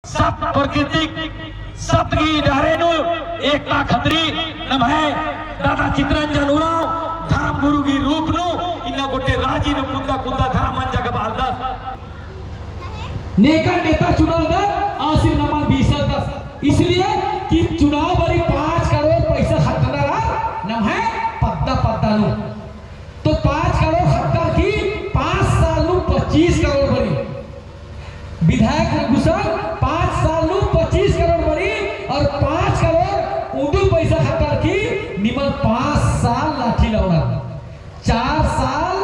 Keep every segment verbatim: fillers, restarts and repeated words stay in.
सत प्रकृतिक सत गही डहरे नू एकता खतरी नम्है दादा चितरंजन उराँव धर्म गुरु गही रूप नू इन्ना गोटे राजी नू कुद्दा कुद्दा धर्म मंजा गा बअलदस। नेका नेता चुनाव दर आसिन नमन बीसलदस। इसलिए कि चुनाव बारी पाँच करोड़ पैसा खतरना रअर नम्है पद्दा पद्दा नू। तो पाँच करोड़ खतरकी पाँच साल नू पच्चीस करोड़ बारी। विधायक गुसन पाँच साल नू पच्चीस करोड़ बारी और पाँच करोड़ उन्दुल पैसा खतरकी निमन पाँच साल लाठी लवनर। चार साल,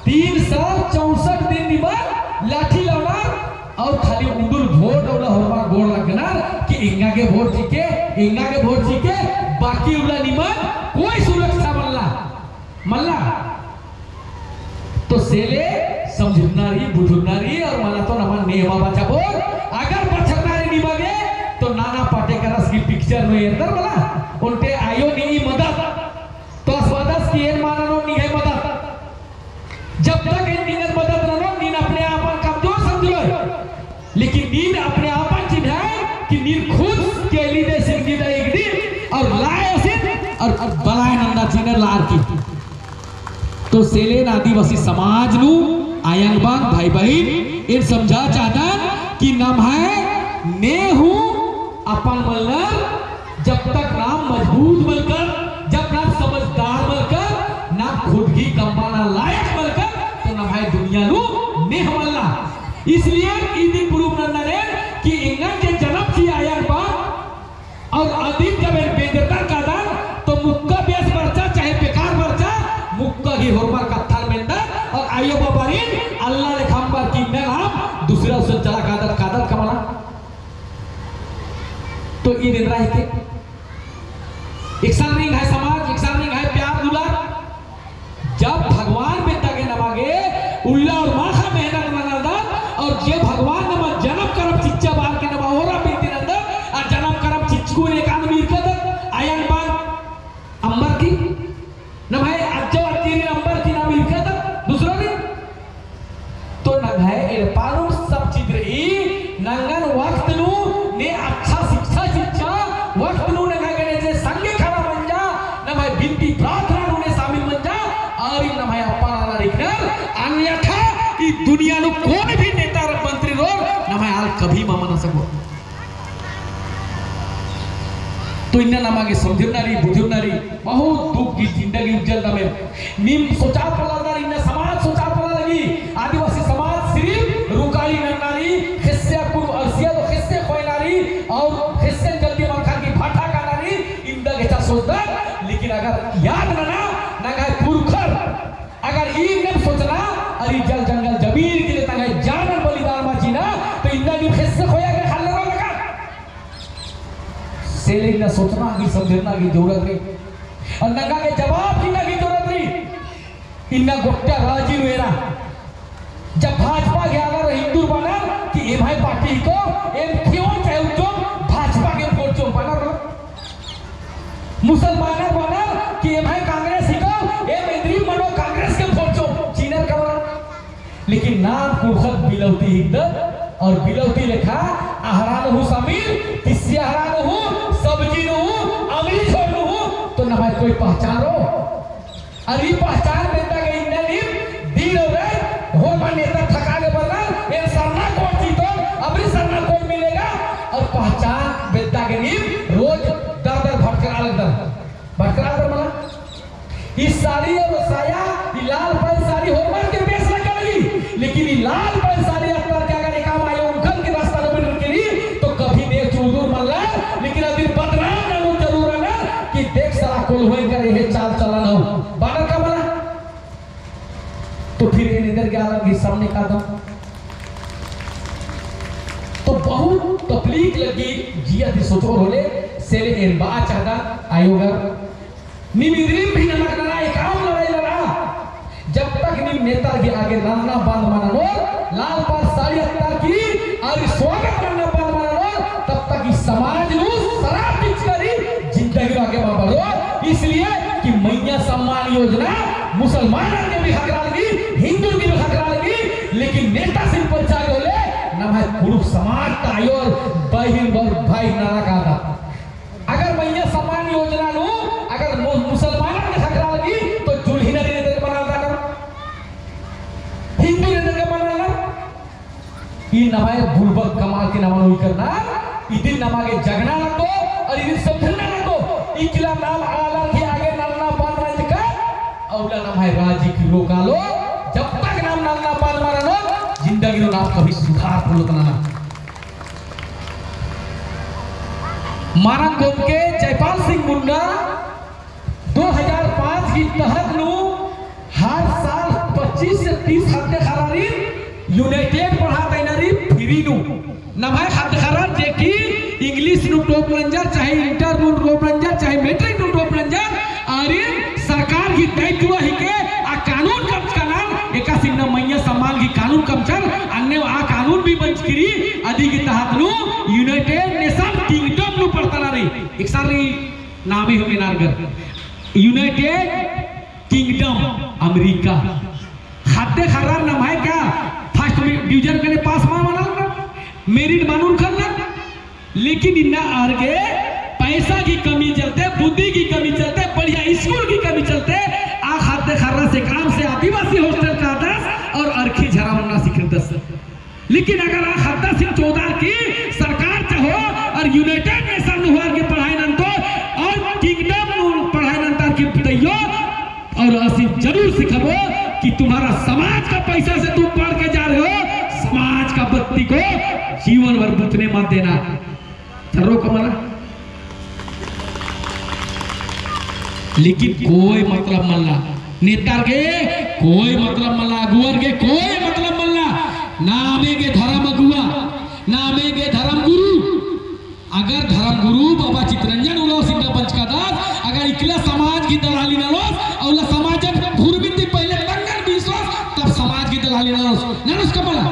तीन सौ चौसठ दिन निमन लाठी लवनर और खाली उन्दुल वोट उल्ला होरमा गोड़ लगनर कि एंगा गे वोट चिके, एंगा गे वोट चिके, बाकी उल्ला निमन कोई सुरक्षा मल्ला, मल्ला। तो सेले समझुरना रई, बुझुरना रई और मला तो नमन नेहमा बचाबओर, अगर बछरना रई निमा गे, तो नाना पाटेकरस गही picture नू एरदर मला, ओन्टे आयो नीन मदत। तो आस बअदस कि एन मल ननोन निंग्है मदत। जब तक एन निंगन मदत ननोन, नीन अपने आपन कमजोर समझरओय। लेकिन नीन अपने आपन चिन्हाय कि नीन खुद केली दे सिंगी दा एक दिन और लाए सिन और, और बलाए नन्ना चिन्हर लार की। तो सेले एन आदिवासी समाज नू आयंग बांग भाई बहिन एन समझा चाहदन कि नम्है ने हूँ अपन मलर जब तक नाम मजबूत मलकर, जब नाम समझदार मलकर, नाम खुद ही कमाना लायक मलकर, तो नम्है दुनिया नू नेह मल्ला। इसलिए ई दिन proof नन्ना रई कि एंगन जे जनम चिआ आयंग बांग और अदिन जब एन बेंजरदन कादन, तो मुक्का बेस बरचा, चाहे बेकार बरचा, मुक्का ही होरमर कत्थन मेन्दन, और आयो बाबारिन अल्ला लेखा अम्बर कि इन्ना नाम दूसरा उसन चला कादत, कादत का मला। तो ई दिन रही के एकसन रई एंग्है समाज, एकसन रई एंग्है प्यार दुलार। जब भगवान बेद्दा गे नमा गे उल्ला और माखा मेहनत ननालदत, और जे भगवान नमा जनम करम चिच्चा बअर के नमा ओरा बिनती नन्दत, आ जनम करम चिच्चकु ने कान मीरकदत, आयंग बांग अम्बर की नम्है अज्जो अज्जीरिन अम्बर की नाम लिखा था, दूसरा दिन। तो नंग्है एड़पा नू सब चीज रई, नंगन वक्त नू ने अच्छा शिक्षा चिच्चा, वक्त नू नंग्है गने जे संगे खड़ा मंजा, नम्है बिनती प्रार्थना नू ने शामिल मंजा, और इन नम्है अपन आलर हिकनर, अन्यथा ई दुनिया नू कौन भी नेता मंत्री रओर, नम्है आल कभी मल मना सकोर। तो इन्ना नमा गे समझुरना रई, बुझुरना रई, बहुत दुख गही जिंदगी उज्जलदम एम। नीम सोचा पोल्ला लगी, इन्ना समाज सोचा पोल्ला लगी, आदिवासी समाज सिर्फ रुकाली नन्ना रई, ख़ेस्से अक्कुन अरसिया तो ख़ेस्से ख़ोयना रई, और ख़ेस्से जल्दी मलखा की भाठा काना रई, इन्दा गेच्छा सोचदत, लेकिन अगर याद नना, नंग्है पुरखर अगर ई नेम सोचना, अरे जल जंगल जमीन के लिए तंग्है जानर बलिदान मल चिअना, तो इन्ना नीम ख़ेस्से ख़ोया गे ख़ल्ल रओ लगा। सेले इन्ना सोचना की समझना की जरूरत रई। और नंगा के जवाब चिअना की जरूरत रई। इन्ना गोट्टा राजी नू एरा। जब भाजपा गे आलर हिन्दुर बअनर कि एम्है पार्टी हिको, एम खेओन चाहे उज्जोन भाजपा गे वोट चिओन बअनर। मुसलमानर बअनर कि एम्है कांग्रेस हिको, एम एन्दरी मनो कांग्रेस गे वोट चिओन, चिअनर का मला। लेकिन नाम कुँड़ुख़त बिलौती हिकदत, और बिलौती लेखा अहरा नू हूँ शामिल, तिस्सी अहरा नू हूँ, सब्जी नू हूँ, अमली झोर नू हूँ, तो नम्है कोई पहचान रओ। अउर ई पहचान बेद्दा गे इन्ना नीम दिन और रात होरमा नेता थका ले बल्ला, एन सरना कोड चितोन, अबरी सरना कोड मिलेगा, और पहचान बेद्दा गे नीम रोज दर दर भटकरआ लगदर। भटकरआ लगदर मला? ई साड़ी और साया, ई लाल पाल साड़ी होरमर के बेस लग्गा लगी, लेकिन ई लाल पाल साड़ी अत्तर के अगर एकाम आयो उखन के रास्ता नू बिन केरी, तो कभी देश चुदुर मल्ला, लेकिन अदिन बदनाम ननोत जरूर रअनर कि देख साला कोल्हुएन कर एहे चाल चलन हूँ। बअनर का मला? तो फिर एन एन्देरगे आलर गही सामने कादम। तो बहुत तकलीफ लगी, जिया ती सोचोर होले, सेले एन बआ चाहदन आयोगर। नीम इन्द्रिम भी नलख नना, एकाम लड़ाई लड़ा। जब तक नीम नेता गे आगे नन्ना बंद मल ननोर, लाल पाल साड़ी अत्तर की, और स्वागत नन्ना बंद मल ननोर, तब तक ई समाज नू सराप बिचकारी जिंदगी नू आगे मल बढ़ोर। इसलिए कि मइय्याँ सम्मान योजना मुसलमानर गे भी ख़क्खरा लगी, हिन्दुर गे भी ख़क्खरा लगी, लेकिन नेता सिर्फ प्रचार होले, नम्है कुँड़ुख़ समाज ता आयो और बहिन बर भाई नाना कादत। अगर मइय्याँ सम्मान योजना नू अगर मु-, मुसलमानन गे ख़क्खरा लगी, तो जुल्हिन एन्देर गे मनालदर, हिन्दुन एन्देर गे मनालदर। ई नम्है बुड़बक कमआ की नमन उइकर ना, इदिन नमा गे जगना लगो, और इदिन समझना लगो, इकला नाम आलर की आगे नलना बंद रहत का, अउला नम्है राजी की रोकालो, जब तक नाम नलना बंद मल रअनर, जिंदगी नू नाम कभी सुधार पोल्लोत नना। मानक गोम के जयपाल सिंह मुन्ना दो हज़ार पाँच की तहत नू हर साल पच्चीस से तीस ख़द्द ख़र्रारिन United पढ़ातअनर free नू। नम्है ख़द्द ख़र्रार जे कि English नू top नंजर, चाहे Inter नू top नंजर, चाहे Matric नू top नंजर, आरिन सरकार की दायित्व हिके आ कानून कमचका ननर, एकासे इन्ना मइय्याँ सम्मान की कानून कमचर, अन्ने आ कानून भी बंचकी रई, अदी की तहत नू United Nation Kingdom नू पढ़तअनर। एकसन रई नामे हूँ मेनारगर। United Kingdom, अमेरिका। ख़द्द ख़र्रार नम्है का first division गने pass मल मना लगनर, merit मल उरखनर, लेकिन इन्ना आर गे पैसा की कमी चलते, बुद्धि की कमी चलते, बढ़िया school की कमी चलते, आ ख़द्द ख़र्रास एकअम से आदिवासी hostel कादस और अरखी झरा ओन्ना सिखरदस। लेकिन अगर आ ख़द्द सिंह चौधार की सरकार चाहो और United Nation नू आर गे पढ़ाई नन्तओ और Kingdom नू पढ़ाई नन्तार की तइयो और आसिन जरूर सिखाबो कि तुम्हारा समाज का पैसा से तुम पढ़ के जा रहे हो, समाज का बत्ती को जीवन भर बुतने मत देना। चलो कमला। लेकिन कोई मतलब मल्ला, नेतार गे कोई मतलब मल्ला, अगुवर गे कोई मतलब मल्ला। नामे गे धर्म अगुवा, नामे गे धर्म गुरु। अगर धर्म गुरु बाबा चितरंजन उराँवस इन्ना बंचकादस, अगर इकला समाज की दलाली ननोस, अउला समाजन हुरमिन ती पहले तंगन बीसोस, तब समाज की दलाली ननोस, ननोस कमला।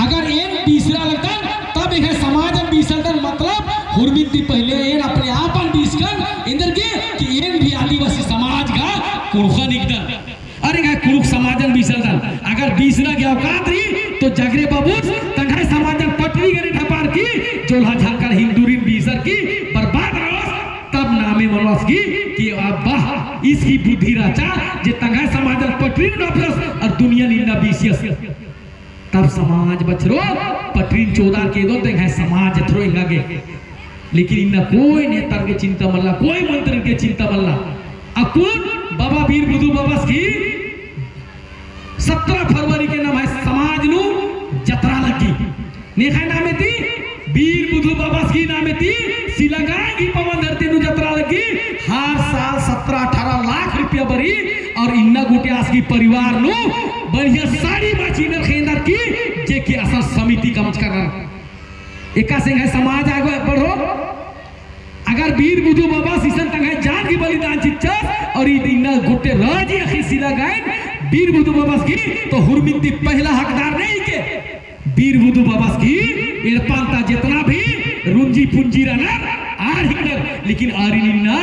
अगर एन बीसरा लगदन, तब एंग्है समाजन बीसलदन, मतलब हुरमिन ती पहले एन अपने आपन बीसकन, एन्देरगे कि एन भी आदिवासी समाज का कुँड़ुख़न हिकदन। अरे एंग्है कुँड़ुख़ समाजन बीसलदन, अगर बीसरा गे औकात रई, तो जागरे बाबूस तंग्है समाजन पटरी गने ढपार की, जोल्हा झांकड़ हिन्दूरिन बीसर की, बर्बाद रओस, तब नामे मनोस की, कि अब्बा, इसकी बुद्धि रहचा, जे तंग्है समाजन पटरी ढपरस, और दुनियन इन्ना बीसियस। तब समाज बछरो, पटरीन चोदार के दो, तेंग्है समाज अथरो एंगा गे। लेकिन इन्ना कोई नेतार के चिंता मल्ला, कोई मंत्री के चिंता मल्ला। अक्कुन बाबा बीर बुधु बाबस की सत्रह फरवरी के नम्है समाज नू जतरा लग्गी। नेखय नामे ती बीर बुधु बाबस की नामे ती सिलागाईं की पवन धरती नू जतरा लग्गी। हर साल सत्रह अठारह लाख रुपया बरी और इन्ना गूटी आस की परिवार नू बढ़िया साड़ी बाची नर खेंदर की जे कि असन समिति कमचका नर। एकासे एंग्है समाज आगे बढ़ो। अगर बीर बुधु बाबस इसन तंग्है जान की बलिदान चिच्चस और ई इन्ना गूटी राजी अख़ी सिलागाईं बीर बुधु बाबस की तो हुरमिन ती पहला हकदार ने हिके। बीर बुधु बाबस की एड़पा ता जेतना भी रुंजी पुंजी रअनर आर हिकनर, लेकिन आरिन इन्ना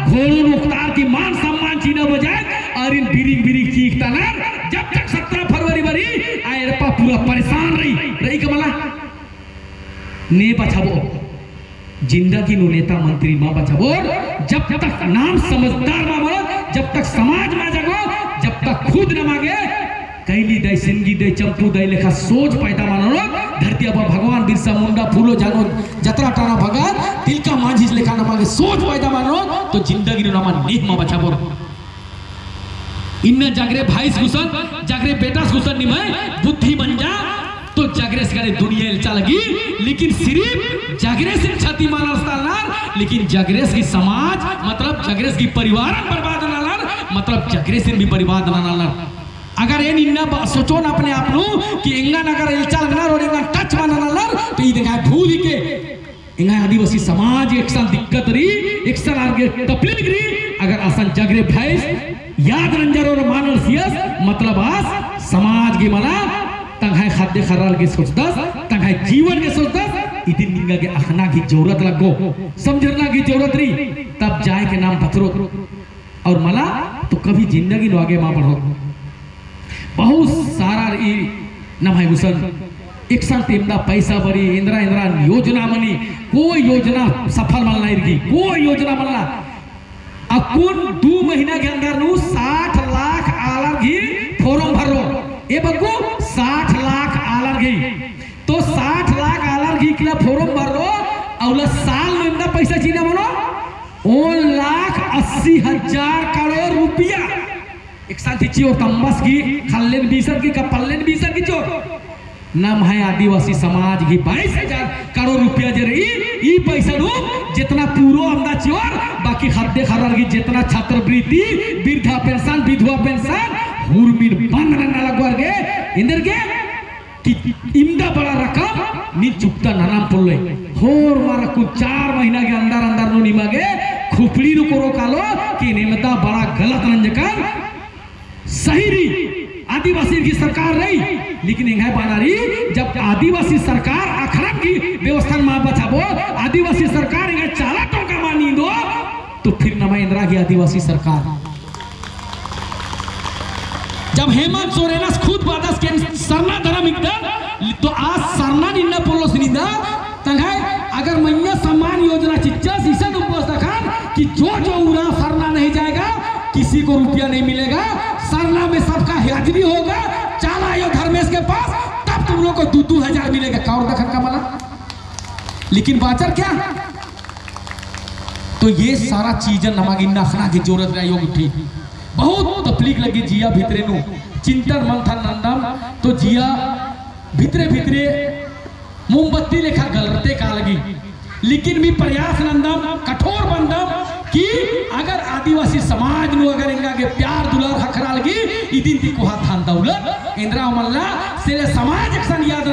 घोड़ोन ओक्तार की मान सम्मान चिअना बजाय आरिन बिरिख बिरिख चीखतअनर। जब तक सत्रह फरवरी बरी आ एड़पा पूरा परेशान रई, रई का मला। ने बछाबओ। जिंदगी नू नेता मंत्री मा बछाबओर, जब तक नाम समझदार मा बनो, जब तक समाज मा जागो, जब तक खुद नमा गे कैली दई, सिनगी दई, चंपू दई लेखा सोच पैदा मा ननोत, धरती आबा भगवान बिरसा मुंडा, फूलो झानो, जतरा टाना भगत, तिलका मांझी लेखा नमा गे सोच पैदा मा ननोत, तो जिंदगी नू नमा नेह मा बछाबओर। इन्ना जागरे भाईस गुसन, जागरे बेटास गुसन निम्है बुद्धि मंजा, तो जागरेस गने दुनिया एल्चा लगी, लेकिन सिरिफ जागरेसिन छती मा ननोस तालनर, लेकिन जागरेस की समाज, मतलब जागरेस की परिवारन बर्बाद ननालनर, मतलब जागरेसिन भी बर्बाद ननालनर। अगर एन इन्ना बा-, सोचोन अपने आप नू कि एंगन अगर एल्चा लगनर और एंगन touch मा ननालनर, तो ई देखा भूल ही के एंगा आदिवासी समाज एकसन दिक्कत रई, एकसन आर गे तकलीफ रई, अगर असन जागरे भइस याद नंजर और मानर सियस, मतलब आस समाज गे मला, तंग्है ख़द्द ख़र्रार गे सोचदस, तंग्है जीवन गे सोचदस, इदिन निंगा गे अख़ना की जरूरत लग्गो, समझरना की जरूरत रई, तब जाए के नाम बछरो। और मला तो कभी जिंदगी नू आगे मा बढ़ो। बहुत सारा रई नम्है गुसन एकसन ती एवंदा पैसा बरई, एन्दरा एन्दरा योजना मनी, कोई योजना सफल मल्ला इरगी, कोई योजना मल्ला। अक्कुन दू महीना के अंदर नू साठ लाख आलर गही form भर्रो। ए बग्गु साठ लाख आलर गही। तो साठ लाख आलर गही इकला form भर्रो, अउला साल नू एवंदा पैसा चिअना मनो, ओन लाख अस्सी हजार करोड़ रुपया। एकसन ती चिओर तम्बस की खल्लेन बीसर की का पल्लेन बीसर की चिओर। नम्है आदिवासी समाज गही बाईस हजार करोड़ रुपया जे रई, ई पैसा नू जेतना पूरो एवंदा चिओर, बाकी ख़द्द ख़र्रर गही जेतना छात्रवृत्ति, वृद्धा pension, विधवा pension, हुरमिन बंद नन्ना लगवार गे, एन्देरगे कि इवंदा बड़ा रकम नीन चुकता ननाम पोल्लोय। होरमर अक्कुन चार महीना के अंदर अंदर नू निमा गे खुपड़ी नू कोरो कालो कि एन एवंदा बड़ा गलत नंजकन। सही रई, आदिवासी की सरकार रई, लेकिन एंग्है बअना रई, जब आदिवासी सरकार अखड़न की व्यवस्था मा बछाबो, आदिवासी सरकार एंग्है चाला टोंका मा नींदो, तो फिर नमा एन्दरा गही आदिवासी सरकार। जब हेमंत सोरेनस खुद बअदस कि सरना धरम हिकदन, तो आस सरना निन्ना पोल्लोस निंदा, तंग्है अगर मइय्याँ सम्मान योजना चिच्चस, इसन उम्बोस दखन कि जो जो उराँव सरना नहीं जाएगा, किसी को रुपया नहीं मिलेगा, सरना में सबका हाजिरी होगा, चाला आयो धर्मेस के पास, तब तुम लोग को दो दो हजार मिलेगा। का और दखन का मला? लेकिन बाचर क्या? तो ये सारा चीजन नमा गे इन्ना अख़ना की जरूरत रई। आयो गुट्ठी बहुत तकलीफ लग्गी जिया भितरे नू, चिंतन मंथन नन्दम, तो जिया भितरे भितरे मोमबत्ती लेखा गलरते का लगी। लेकिन मी प्रयास नन्दम, कठोर बन्दम कि अगर आदिवासी समाज नू अगर एंगा गे प्यार दुलार ख़क्खरा लगी, इदिन ती कोहा धन दौलत एन्दरा मल्ला, से ले समाज एकसन याद